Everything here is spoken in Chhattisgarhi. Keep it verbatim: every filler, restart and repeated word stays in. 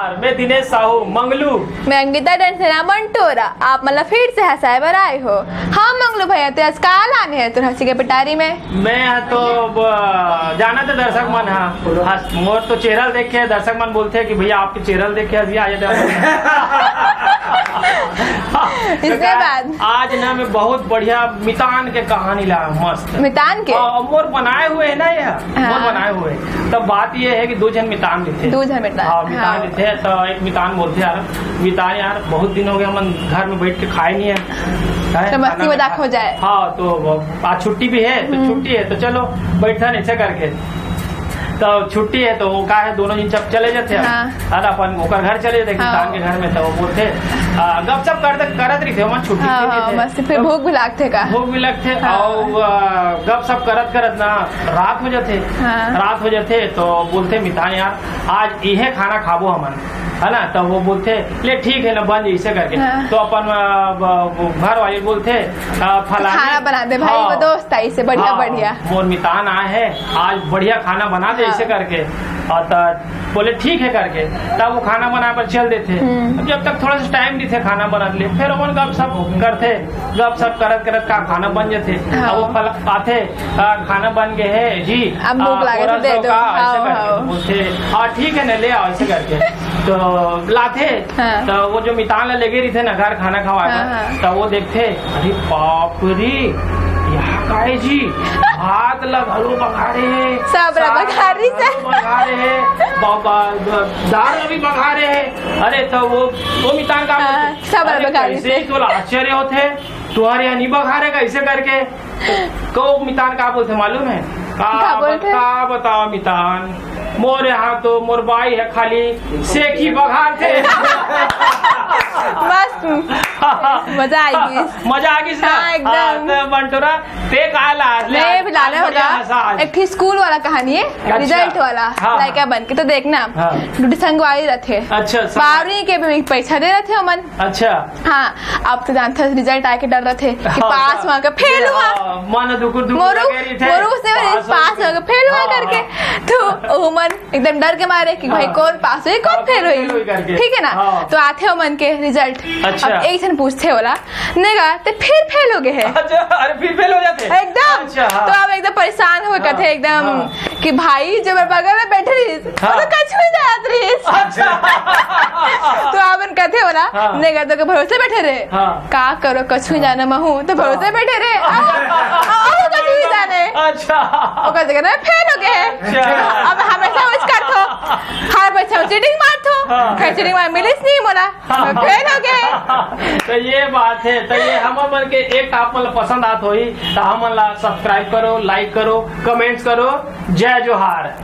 मैं दिनेश साहू, मंगलू। मैं अंकिता डंसेना, मंटोरा। आप मन ला फिर से हंसाए बर आए हो। हाँ मंगलू भैया, ते आज का लाने हे तोर हंसी के पिटारी में? मैं तो अब, अ, जाना तो दर्शक मन, हाँ, हंस-, मोर तो चेहरा देख के दर्शक मन बोलथे कि भैया आपके चेहरा देख के हंसी आ जाथे। इसके बाद? आज ना मैं बहुत बढ़िया मितान के कहानी ला, मस्त। मितान के? हाँ, मोर बनाए हुए है ना ये, हाँ। मोर बनाए हुए। तब बात ये है कि दू झन मितान रहिथे। दू झन मितान। हाँ, मितान हाँ। रहिथे, तो एक मितान बोलथे, "यार, मितान यार, बहुत दिन हो गए, हमन घर में बैठ के खाए नहीं है।" हैं? तो मस्ती खाना मजाक खा-, हो जाए। हाँ, तो आज छुट्टी भी है, तो हम्म। छुट्टी है, तो चलो, बैठन ऐसे करके। तो छुट्टी है, तो वो का है, दोनों झन जब चले जाथे, हाँ। है ना, अपन ओकर घर चले जाथे, हाँ। मितान के घर में, तो वो बोलथे, आ, गपशप करत, करत रहिथे, हमन छुट्टी हाँ, के हाँ, दिन है। मस्त, फिर तो भूख भी लागथे का? भूख भी लगथे, हाँ। और, आ, गपशप करत करत ना रात हो जाथे। हाँ। रात हो जाथे तो बोलथे, "मितान यार, आज इहे खाना खाबो हमन," है ना? तो वो बोलथे, "ले ठीक है ना, बन जइसे करके।" हाँ। तो अपन, आ, ब-, वो घर वाले बोलथे, आ, "फलाने खाना बना दे भाई, हाँ। वो दोस्त आई से बढ़िया, हाँ, बढ़िया। मोर मितान आए है, आज बढ़िया खाना बना दे," हाँ। ऐसे करके। और त-, बोले, "ठीक है," करके। तब वो खाना बनाए बर चल देथे। हम्म। अब जब तक थोड़ा सा टाइम देथे खाना बनाने ले, फिर अपन गपशप करथे। गपशप करत करत का खाना बन जाथे। हाँ। अब वो फल आथे, "आ, खाना बन गए है जी, अब भूख आ, लागे थोड़ा तो दे सा दो।" का, ऐसे हाँ, करके हाँ। बोलथे, "हाँ, ठीक है ना, ले आओ," ऐसे करके। तो लाथे, हाँ। तो वो जो मितान ला लेगे रहिथे ना घर खाना खवाए हाँ, बर, हाँ। तो वो देखथे, "अरे बाप रे, यहाँ का है जी, भात ला घलो बघारे है, सब ला साग बघारे ला से। घलो बघारे है, बाबा, दाल ला भी बघारे है।" अरे तो वो, वो मितान का हाँ, बोलथे, सब ला "अरे बघारे कैसे से।" ही तोला आश्चर्य होथे, "तुहर यहाँ नहीं बघारे का?" ऐसे करके। तो मितान का बोलथे मालूम है? का का बोलथे? बता-, का बताओ मितान, मोर यहाँ तो मोर बाई है खाली सेखी बघारथे। मस्त, मजा आइगी। मजा आइगी ना? हाँ, एकदम। हाँ, तो बंटोरा, ते का ला-, ले मैं भी लाने बढ़िया होगा। हंसा आज। एक ठी स्कूल वाला कहानी है, अच्छा। रिजल्ट वाला, हाँ, लड़का हाँ। बन के, तो देखना, हाँ। डूडी संगवारी रथे। अच्छा, संगवारी। बारहवीं के भी पैसा दे रथे ओमन। अच्छा। हाँ, अब तो जानथस, रिजल्ट आए के डर रथे कि हाँ, पास हाँ। हुआ के फेल हुआ। हाँ, मन दुकुर दुकुर मोरू, लगे रहिथे, मोरू उसने बोले, पास पास हुआ के फेल हुआ हाँ, करके। हाँ। तो ओमन एकदम डर के मारे कि भाई हाँ। कौन पास होही, कौन हाँ, फेल होही। फेल होही करके। ठीक है ना? हाँ। तो आथे ओमन के रिजल्ट। अच्छा। अब एक झन पूछथे ओला, "नेगा, ते फिर फेल हो गए है?" अच्छा, अरे फिर फेल हो जाथे? एकदम। अच्छा, हाँ। तो अब एकदम परेशान हो हाँ। कथे एकदम हाँ। कि भाई जो मेरे बगल में बैठे रहिस, हाँ। वो तो कछु नहीं जानत रहिस। अच्छा। तो आपन कथे ओला, हाँ। "नेगा तो के भरोसे बैठे रहे।" हाँ। का करो, कछु नहीं हाँ। जाने महू, तो भरोसे हाँ। बैठे रहे। हाँ। और कछु नहीं जाने। अच्छा। ओकर जगह ना फेल हो गए। अच्छा। अब हमेशा वैसे करथो। हर बच्चा में चीटिंग मारथो। हाँ। खैर चीटिंग मार मिलिस नहीं मोला। हाँ। मैं फेल हो गए। तो ये बात है, तो ये हमर मन के एक आप मन ला पसंद आत होही, तो हमन ला सब्सक्राइब करो, लाइक करो, कमेंट्स करो। जय जोहार।